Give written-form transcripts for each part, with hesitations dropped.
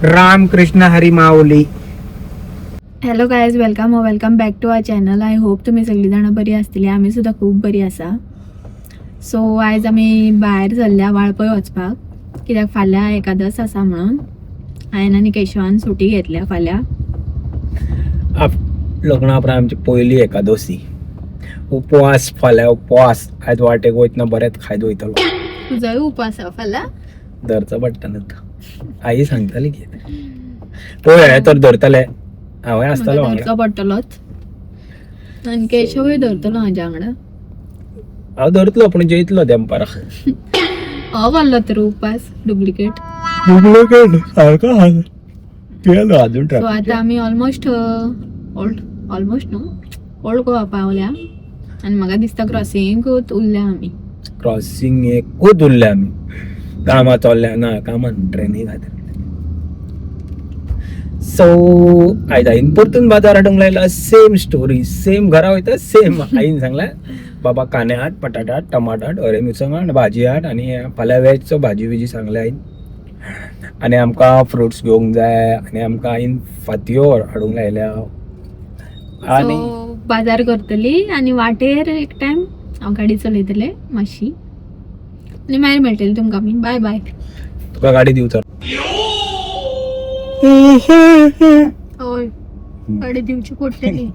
Ramakrishna Hari Mauli. Hello guys, welcome welcome back to our channel. I hope तुमी सगळीं जाणां बरी आसतली. आमी सुद्दां खूब बरी आसा. सो आयज आमी भायर सरल्या वाळपय वचपाक, कित्याक फाल्यां एकादस आसा म्हणून हांवें आनी केशवान सुटी घेतल्या फाल्यां. लग्ना उपरांत आमची पयली एकादशी उपवास, फाल्यां उपवास. आयज वाटेक वयतना बरेंच खायत वयतलो. तुजोय उपास आसा फाल्यां? धरचो पडटा न्हू तो. आई सांगताली कितें पळय हे तर धरतले, हांवें आसतलो वांगडा. धरचो पडटलोच आनी केशवूय धरतलो म्हाज्या वांगडा. हांव धरतलो पूण जेयतलो देंपारा. हो घाल्लो तर उपास डुप्लिकेट. डुप्लिकेट सारको केलो अजून. सो आता आमी ऑलमोस्ट ओल्ड ऑलमोस्ट न्हू ओल्ड गोवा पावल्या आनी म्हाका दिसता क्रॉसिंगूच उरल्या आमी. क्रॉसिंग एकूच उरल्या आमी. कामां चल्ल्या ना कामान ट्रेनी खातीर. सो आयज आईन परतून बाजार हाडूंक लायला. सेम स्टोरी सेम, घरा वयता सेम. आईन सांगलें बाबा कांदे हाड, बटाट हाड, टमाट हाड, हरे मिरसांग हाड, भाजी हाड. आनी फाल्यां वेजचो भाजी बिजी सांगलें आईन. आनी आमकां फ्रुट्स घेवंक जाय. आनी आमकां आईन फातयो हाडूंक लायल्या. आनी सो बाजार करतली आनी वाटेर एक टायम हांव गाडी चलयतले मातशी आनी मागीर मेळटली तुमकां आमी. बाय बाय. तुका गाडी दिवचो. हय, गाडी दिवची पडटली.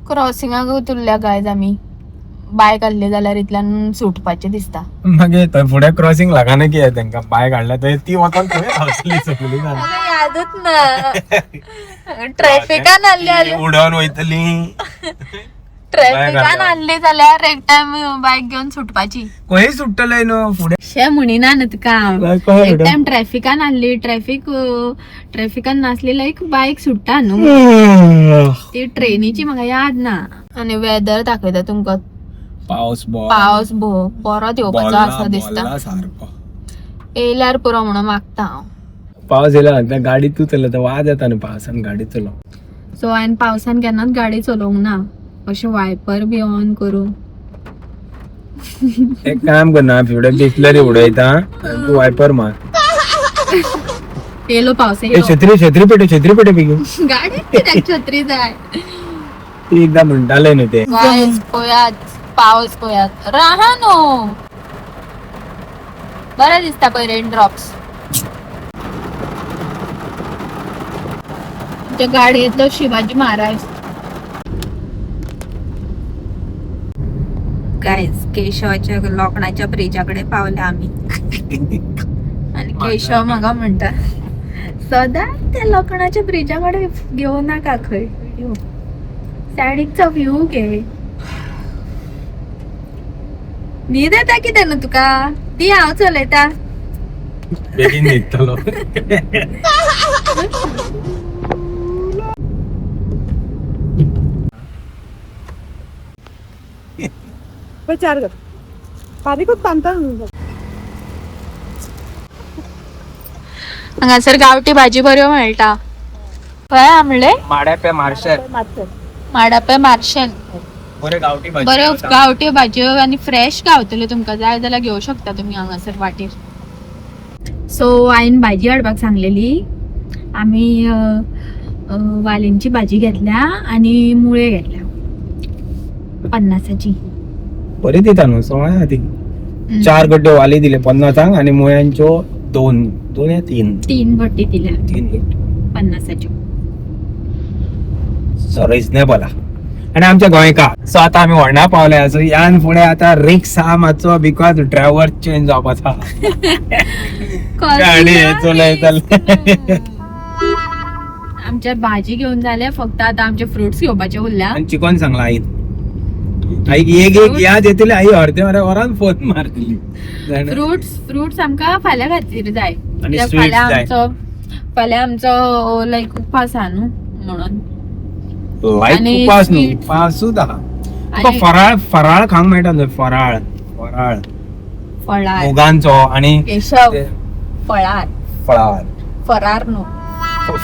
क्रॉसिंगाक उरल्या गायज आमी. बायक आहली जाल्यार इतल्यान सुटपाचें दिसता. मागीर थंय फुडें क्रॉसिंग लागना कितें तेंकां बायक हाडल्या थंय ती वचोन थंय धांवतली सगळीं जाणां. यादच ना. ट्रॅफिकान आहली, उडोवन वयतली. ट्रॅफिकान आहली जाल्यार एक टायम बायक घेवन सुटपाची. खंय सुट्टले न्हू फुडें. शे म्हणिना न्हू तुका हांव. काय कळ्ळें? एक टायम ट्रॅफिकान आहली, ट्रॅफिक ट्रॅफिकान नासली लायक बायक सुट्टा न्हू. ती ट्रेनीची म्हाका याद ना. आनी वेदर दाखयता तुमकां. पावस पावस परत येवपाचो आसा दिसता. सारको येयल्यार पुरो म्हणून मागता हांव. पावस येयला त्या गाडी तूं चलयता, वाज येता न्हू पावसान गाडी चलोवंक. सो हांवें पावसान केन्नाच गाडी चलोवंक ना अशें वायपर बी ऑन करून. एक काम करना, फुडें बिसलरी उडयता आनी तूं वायपर मार. येयलो पावस ए येयलो. छत्री छत्री पेटे, छत्री पेटे बेगीन. गाडी कित्याक छत्री जाय? ती एकदां म्हणटाले न्हू ते. गायज पळयात पावस पळयात राहा न्हू, बरें दिसता पळय रेन ड्रॉप्स. आमच्या गाडयेंतलो शिवाजी महाराज. गायज केशवाच्या लोखणाच्या ब्रिजा कडेन पावल्या आमी आनी केशव म्हाका म्हणटा सदांच त्या लोखणाच्या ब्रिजा कडेन घेवं नाका खंय व्हिडिओ, सायडीकचो व्यू घे. न्हीद येता कितें न्हू तुका? ती हांव चलयता. बेगीन न्हिदतलो. चार कर बारीकच बांधता. हांगासर गांवठी भाजी बऱ्यो मेळटा. खंय आहा म्हणलें? माड्यापे मार्शेल. माडापे मार्शेल. बरे गावठी भाजी बऱ्यो मेळटा. गांवठी भाजयो आनी फ्रेश गावतल्यो, तुमकां जाय जाल्यार घेवं शकता तुमी हांगासर वाटेर. सो आईन भाजी हाडपाक सांगलेली. आमी वालींची भाजी घेतल्या आनी मुळे घेतल्या 50ची. बरी दिता न्हू, सवाय आहा ती. चार गड्डे वाली दिले 50क आनी मुळ्यांच्यो दोन दोन या तीन. तीन गड्डी दिल्या. तीन गड्डे. 50च्यो. सो रिजनेबल आहा आनी आमच्या गोंयकार. सो आतां आमी होर्णा पावले. सो यान फुडें आतां रिक्स आहा मातसो, because driver change जावपाचो आहा. गाडी चलयतले. आमच्या भाजी घेवन जाले, फक्त आता आमचे फ्रुट्स घेवपाचे उरल्या. आनी चिकन सांगला आईन. आईक एक एक याद येतली, आई अर्दे वरा वरान फोन मारतली जाणा. फ्रुट्स फ्रुट्स आमकां फाल्यां खातीर जाय. आनी कित्याक sweets फाल्यां जाय. आमचो फाल्यां आमचो लायक उपास आहा न्हू म्हणून. लायक आनी उपास न्हू, sweets. उपासूच आहा तुका. आनी फराळ फराळ खावंक मेळटा न्हू, फराळ फराळ. फळार. मुगांचो आनी केशव, ते फळार. फळार. फरार न्हू.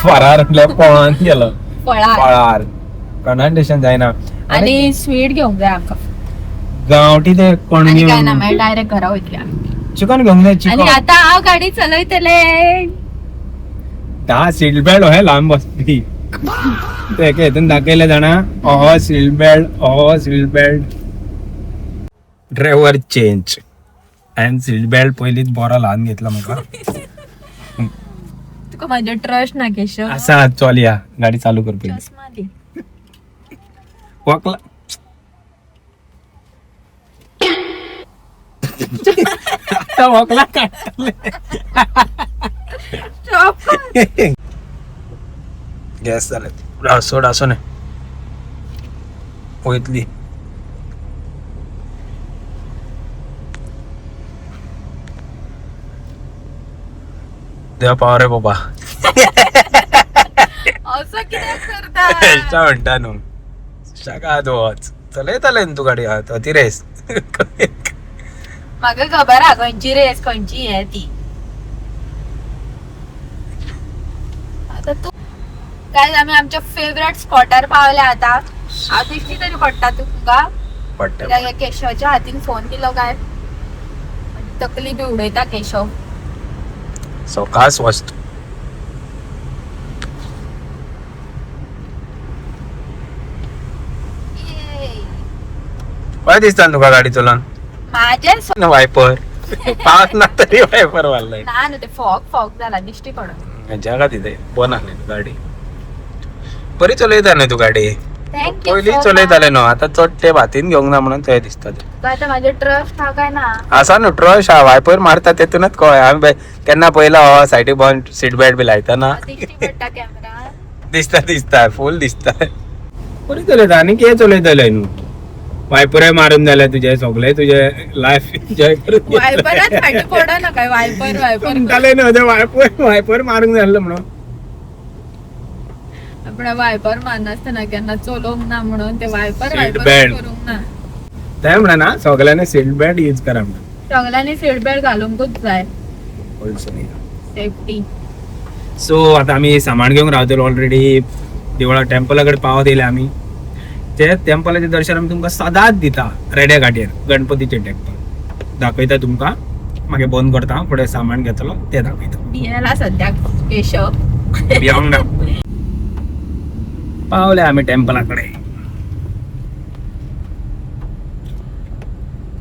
फरार म्हटल्यार पळोवन गेलो. फळार. फळार प्रोनाउन्सिएशन जायना. आनी स्वीट घेवंक जाय आमकां. गांवठी ते आनी कणगी. काय ना, मागीर डायरेक्ट घरा वयतली आमी. चिकन घेवंक जाय. आनी चिकन. आतां हांव गाडी चलयतले. 10 सीट बेल्ट हे लांब बसपी ते एके हेतून दाखयले जाणा, हो सीट बेल्ट, हो seat belt. Driver change. हांवें सीट बेल्ट पयलींच बरो ल्हान घेतला म्हाका. तुका म्हाजे ट्रस्ट ना केशव. आसा, चल या, गाडी चालू कर पयली. चष्मा दी. वकला आता वकला काडटले. गॅस जाले, सोड, आसो न्ही वयतली. देवा पाव रे बाबा. असं कित्याक करता? चेष्टा म्हणटा न्हू, शाका वच चलयताले न्हू तूं गाडी अती रेस. म्हाका खबर हा खंयची रेस खंयची हे ती. आता तू काय, आमी आमच्या फेवरेट स्पॉटार पावले आता. हांव दिश्टी तरी पडटा तुका? पडटा. कित्याक केशवाच्या हातीन फोन दिलो काय तकली बी उडयता केशव. सवकास वस्तू. बरें दिसता न्हू तुका गाडी चलोवन? माझे ना वायपर पावस ना तरी वायपर मारलाय. ना न्हू, ते फॉग फॉग जाला, दिश्टी पडून. जागा तिथे बन आसली न्हू गाडी, बरी चलयता न्हू तूं गाडी. Thank you. पयलीं चलयताले न्हू, आतां चड तेप हातीन घेवंक ना म्हणून थंय दिसता ते. आता माझे ट्रस्ट हा काय ना. आसा न्हू ट्रस्ट हा, वायपर मारता तेतूनच कळ्ळें. हांवें केन्ना पयला हो सायडीक बन सीट बेल्ट बी लायतना. दिश्टी पडटा कॅमेरा. दिसता दिसता, फूल दिसता. बरी चलयता आनी कितें चलयतले न्हू, वायपरय मारून जाल्यार तुजें सगळें तुजें लायफ एन्जॉय करून. वायपरात फाटी पडना काय, वायपर वायपर. म्हणटाले न्हू ते वायपर वायपर मारूंक जाल्लो म्हणून. आपण वायपर मारनासतना केन्ना चलोवंक ना म्हणून ते वायपर Seat wiper belt. करूंक ना. ते म्हणना सगळ्यांनी सीट बेल्ट यूज करा म्हणून. सगळ्यांनी सीट बेल्ट घालूंकूच जाय, सेफ्टी. सो आता आमी सामान घेवंक रावतले. ऑलरेडी देवळा टेम्पला कडेन पावत येयले आमी. ते टेम्पलाचें दर्शन आमी तुमकां सदांच दिता. रेड्या घाटयेर गणपतीचें टेम्पल दाखयता तुमकां. मागीर बंद करता, फुडें सामान घेतलो तें दाखयता. भियेला सद्याक केशव. भियोंक ना. पावले आमी टेम्पला कडेन.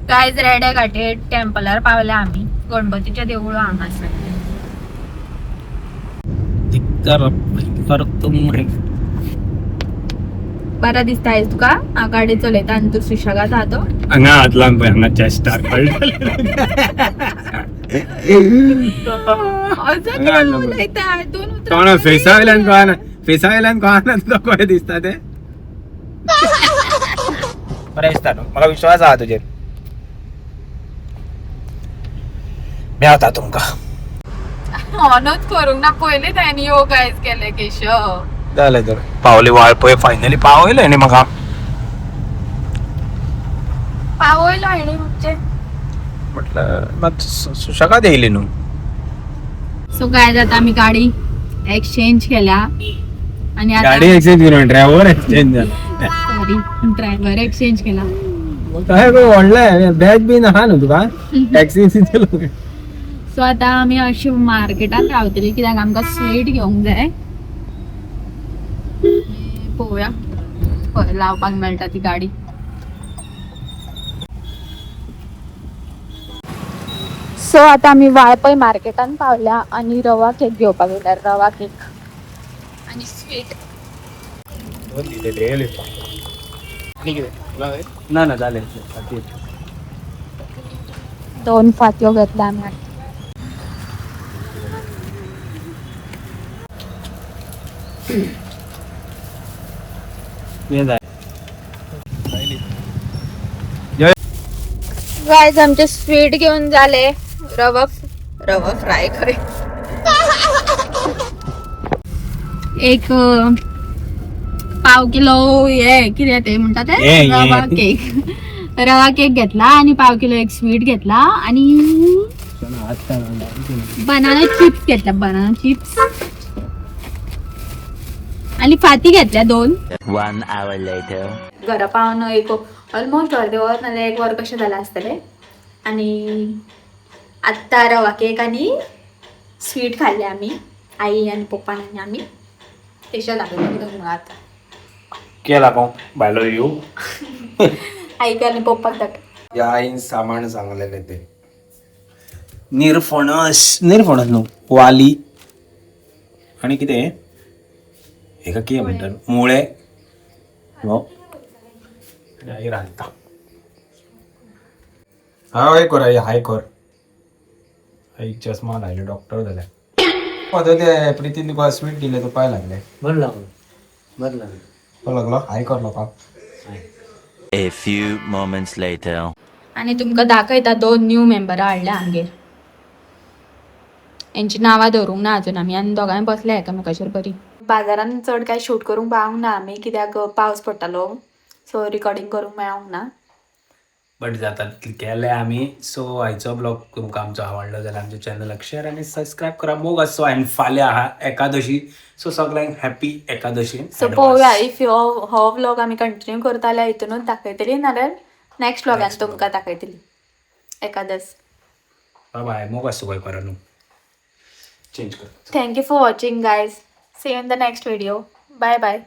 गायज, रेडे घाटे टेम्पलार पावले आमी. गणपतीच्या देवूळ हांगासर. बरें दिसता आयज तुका हांव गाडी चलयता आनी तूं सुशेगाद आहा तो. हांगा हात लावन पळय, हांगा चेस्टार. असो कित्याक उलयता? दोन उतरां. कोणा फेसा वयल्यान कळना, फेसा वयल्यान कळना तुका कशें दिसता तें. बरें दिसता न्हू, म्हाका विश्वास आहा तुजेर. मेवता तुमकां. ऑनच करूंक ना पयलीं ताणें यो गायज केलें केशव. जालें तर, पावली वाळपय फायनली. पावयलें न्ही म्हाका. पावयलो हेणी म्हणजे. म्हटलं मात सुशेगाद येयली न्हू. सो काय जाता, आमी गाडी एक्सचेंज केल्या आणि आता गाडी एक्सचेंज करून ड्रायव्हर एक्सचेंज जाला. सॉरी, ड्रायव्हर एक्सचेंज केला. काय व्हडलें बॅग बीन आहा न्हू तुका टॅक्सी? सो आता आमी अशी मार्केटान रावतली कित्याक आमकां स्वीट घेवंक जाय. पळोवया खंय लावपाक मेळटा ती गाडी. सो आता आमी वाळपय मार्केटान पावल्या आणि रवा केक घेवपाक गेल्या. रवा केक आणि स्वीट. ना ना, जालें. दोन फातयो घेतल्या आमी. गायज, आमचे स्वीट घेऊन झाले. रवा रवा फ्राय खरे. एक पाव किलो हे कितें ते म्हणटा ते हे, हे. रवा केक, रवा केक घेतला आणि पाव किलो एक स्वीट घेतला आणि बनाना चिप्स घेतला, बनाना चिप्स आणि फाती घेतल्या दोन. One hour later. घरा पावन एक ऑलमोस्ट अर्दे वर नाल्यार एक वर कशें जालां आसतलें. आनी आत्तां रवा केक आनी स्वीट खाल्लें आमी. आई आनी पप्पान आनी आमी तेशा दाखयतली तुमकां आतां. केला कोण बायलो येऊ. आईक आनी पप्पाक दाखय. या आईन सामान सांगलेले ते निरफणस, निरफणस न्हू, वाली आणि कितें हेका कितें म्हणटात, मुळे हो. आनी आई रांदता. हाय कर आई, हाय कर. आईक चष्मा लायलो, डॉक्टर जाल्या. आता ते प्रितीन तुका स्वीट दिले तो पाय लागले. बरं लागलं, बरं लागलं. तो लागलो हाय कर लोकांक. A few moments later. आनी तुमकां दाखयता, दोन न्यू मेंबरां हाडल्या आमगेर. हेंची नांवां दवरूंक ना अजून आमी. आनी दोगांय बसल्या एकामेकाचेर बरी. बाजारान चड काय शूट करूंक पावूंक ना आमी, कित्याक पावस पडटालो, सो रिकॉर्डिंग करूंक मेळोंक ना. बट जाता तितलें केलें आमी. सो आयचो ब्लॉग तुमकां आमचो आवडलो जाल्यार आमच्या चॅनलाक शेअर आनी सबस्क्रायब करा. मोग आसचो. आनी फाल्यां आहा एकादशी, सो सगळ्यांक हॅपी एकादशी. सो पळोवया, if हो हो व्लॉग आमी कंटिन्यू करता जाल्यार हितूनच दाखयतली, नाल्यार नेक्स्ट व्लॉगान तुमकां दाखयतली एकादस. बाय, मोग आसचो गोंयकारांनो. चेंज कर. Thank you for watching guys, see in the next video. Bye bye.